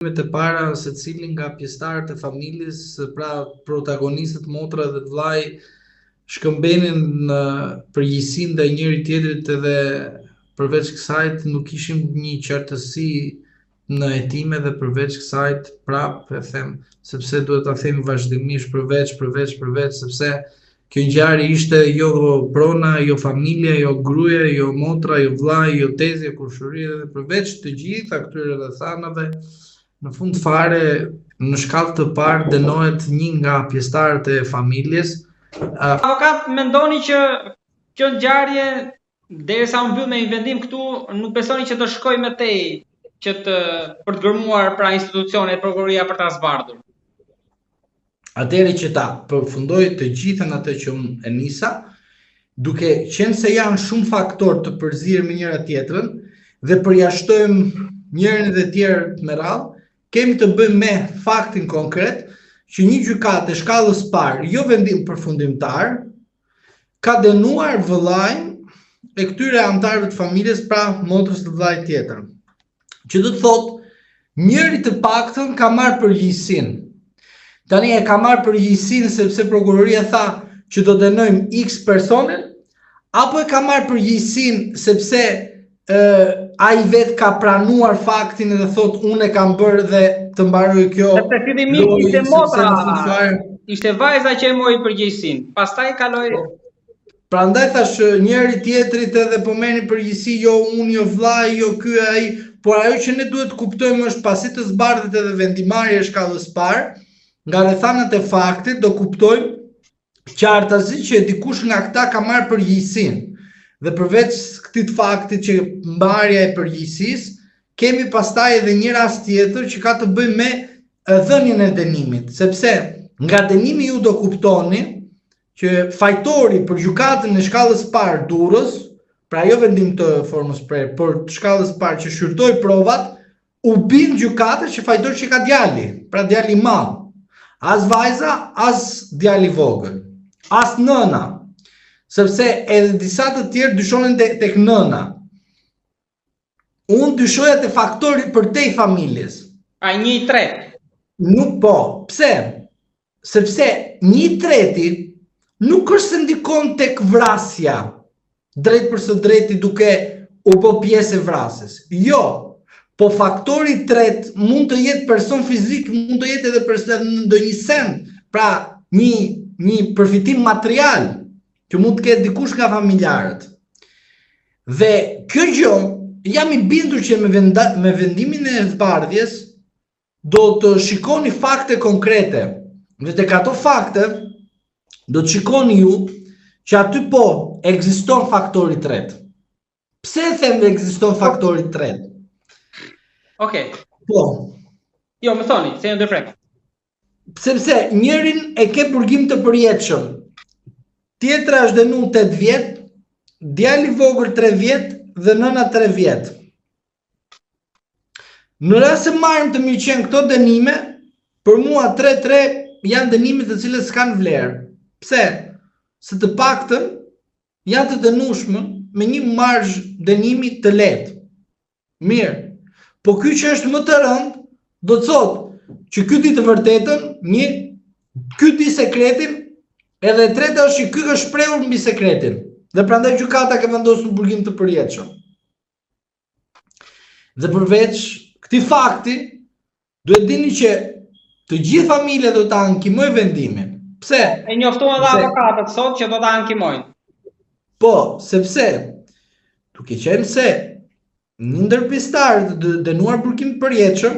E para secili nga pjesëtarët e familjes, pra protagonistët motra dhe vllai shkëmbenin përgjegjësinë ndaj njëri tjetrit edhe përveç kësaj nuk kishim një qartësi në hetime dhe përveç kësaj prap e them sepse duhet ta themi vazhdimisht përveç përveç përveç sepse kjo ngjarje ishte jo prona, jo familja, jo gruaja, jo motra, jo vllai, jo tezja, jo kushëri dhe përveç të gjitha këtyre rrethanave në fund fare në shkallë të parë dënohet një nga pjesëtarët e familjes. Avokat, mendoni që kjo ngjarje derisa u mbyll me një vendim këtu, nuk besoni që do shkojë më tej që të për të gërmuar pra institucionet, prokuroria për ta zbardhur? Atëherë që ta përfundoj të gjithën atë që unë e nisa, duke qenë se janë shumë faktorë të përzier me njëra tjetrën dhe përjashtojmë njërin dhe tjerë me radhë, kemi të bëjmë me faktin konkret që një gjykatë e shkallës parë, jo vendim përfundimtar, ka dënuar vëllain e këtyre anëtarëve të familjes, pra motrës të vëllait tjetër. Që do të thotë, njëri të paktën ka marrë përgjegjësinë. Tani e ka marrë përgjegjësinë sepse prokuroria tha që do dënojmë X personin, apo e ka marrë përgjegjësinë sepse ë ai vetë ka pranuar faktin dhe thotë unë e kam bërë dhe të mbaroj kjo. Sepse fillimisht ishte motra, ishte vajza që e mori përgjegjësinë. Pastaj kaloi po. Prandaj thash njëri tjetrit edhe po merrni përgjegjësi jo unë, jo vllai, jo ky ai, por ajo që ne duhet të kuptojmë është pasi të zbardhet edhe vendimarrja e shkallës parë, nga rrethanat e faktit do kuptojmë qartazi që dikush nga këta ka marrë përgjegjësinë. Dhe përveç këtij të faktit që marrja e përgjegjësisë, kemi pastaj edhe një rast tjetër që ka të bëjë me dhënien e dënimit, sepse nga dënimi ju do kuptoni që fajtori për gjykatën e shkallës parë Durrës, pra jo vendim të formës prerë, por të shkallës parë që shqyrtoi provat, u bind gjykata që fajtor qenka djali, pra djali i madh. As vajza, as djali i vogël, as nëna, sepse edhe disa të tjerë dyshonin te, tek nëna. Unë dyshoja te faktori përtej familjes. A një i tretë? Nuk po. Pse? Sepse një i treti nuk është se ndikon tek vrasja, drejt për së drejti duke u bë pjesë e vrasjes. Jo, po faktori i tretë mund të jetë person fizik, mund të jetë edhe person ndonjë send, pra një një përfitim material që mund të ketë dikush nga familjarët. Dhe kjo gjë, jam i bindur që me, venda, me vendimin e zbardhjes, do të shikoni fakte konkrete. Dhe tek ato fakte, do të shikoni ju që aty po ekziston faktori i tretë. Pse e them dhe ekziston faktori i tretë? Okej. Okay. Po. Jo, më thoni, se ju ndërpreva. Sepse njërin e ke burgim të përjetshëm. Tjetra është dënu 8 vjet, djali i vogël 3 vjet dhe nëna 3 vjet. Në rast se marrim të mirëqenë këto dënime, për mua 3-3 janë dënime të cilët s'kanë vlerë. Pse? Se të paktën janë të dënueshëm me një marzh dënimi të lehtë. Mirë. Po ky që është më të rëndë, do të thotë që ky di të vërtetën, një, ky di sekretin, edhe e treta është që ky është shprehur mbi sekretin. Dhe prandaj gjykata ka vendosur burgim të përjetshëm. Dhe përveç këtij fakti, duhet dini që të gjithë familja do ta ankimojë vendimin. Pse? E njoftuan edhe avokatët sot që do ta ankimojnë. Po, sepse duke qenë se një ndër pjesëtarët të dënuar burgim të përjetshëm.